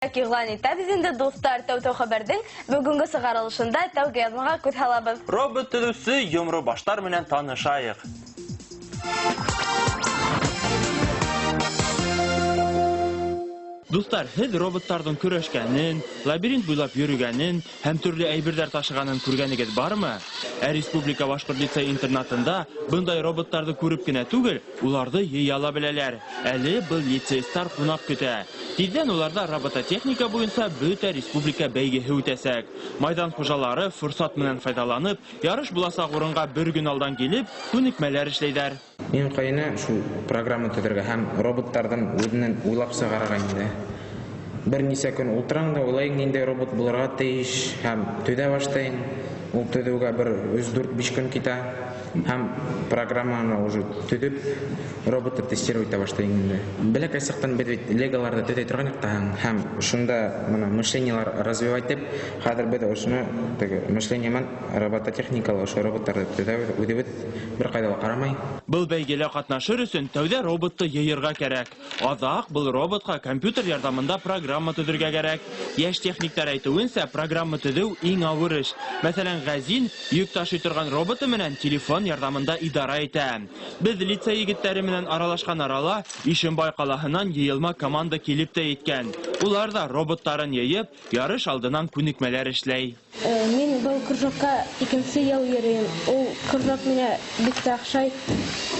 Иғлан итәбеҙ инде, дуҫтар, тәү-тәү хәбәрҙең бөгөнгө сығарылышында тәүге яҙмаға күҙ һалабыҙ. Робот төҙөүсе йомро баштар менән танышайыҡ. Дуҫтар, һеҙ роботтарҙың көрәшкәнен, лабиринт буйлап йөрөгәнен һәм төрлө әйберҙәр ташығанын күргәнегеҙ бармы? Ә Республика башҡорт лицей-интернатында бындай роботтарҙы күреп кенә түгел, уларҙы йыя ла беләләр. Әле был лицейстар ҡунаҡ көтә. Тиҙҙән уларҙа робототехника буйынса бөтә республика бәйгеһе үтәсәк. Майҙан хужалары форсат менән файҙаланып, ярыш буласаҡ урынға бер көн алдан килеп, күнекмәләр эшләйҙәр. Иң ҡыйыны шул программа төҙөргә һәм роботтарҙың үҙенән уйлап сығарырға инде. Бер нисә көн ултыраң да уйлайың, ниндәй робот булырға тейеш, һәм төҙә башлайың. Ул төҙөүгә бер өс, дүрт, биш көн китә һәм программаны уже төҙөп, роботты тестировать итә башлайың инде. Бәләкәй саҡтан беҙ бит леголарҙы төҙөй торған инек һәм шунда бына мышлениелар развивать итеп, хәҙер беҙ ошоно теге мышление менән робототехникала ошо роботтарҙы төҙәбеҙ, үҙебеҙ бер ҡайҙа ла ҡарамай. Был бәйгелә ҡатнашыр өсөн тәүҙә роботты йыйырға кәрәк. Аҙаҡ был роботҡа компьютер ярҙамында программа төҙөргә кәрәк. Йәш техниктар әйтеүенсә, программа төҙөү иң ауыр эш. Мәҫәлән, Ғәзин йөк ташый торған роботы менән телефон ярҙамында идара итә. Беҙ лицей егеттәре менән аралашҡан арала Ишембай ҡалаһынан йыйылма команда килеп тә еткән. Улар ҙа роботтарын йыйып, ярыш алдынан күнекмәләр эшләй. Мин был кружокка икенсе йыл йөрөйөм. Ул кружок миңә бик тә оҡшай.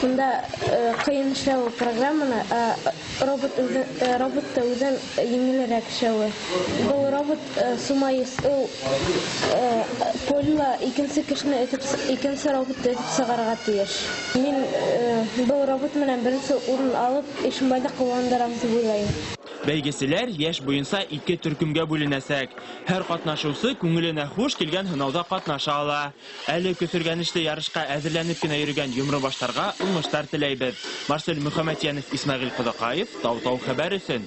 Бында ҡыйын эшләү программаны, ә робот үҙе, роботты үҙен еңелерәк эшләүе. Был робот сумаист, ул полила икенсе кешене этеп, икенсе роботты этеп сығарырға тейеш. Мин был робот менән беренсе урын алып, Ишембайҙы ҡыуандырам тип уйлайым. Бәйгеселәр йәш буйынса ике төркөмгә бүленәсәк. Һәр ҡатнашыусы күңеленә хуш килгән һынауҙа ҡатнаша ала. Әле көҫөргәнешле ярышҡа әҙерләнеп кенә йөрөгән йомро баштарға уңыштар теләйбеҙ. Марсель Мөхәмәтйәнов, Исмәғил Ҡоҙаҡаев, Тау-Тау хәбәр өсөн.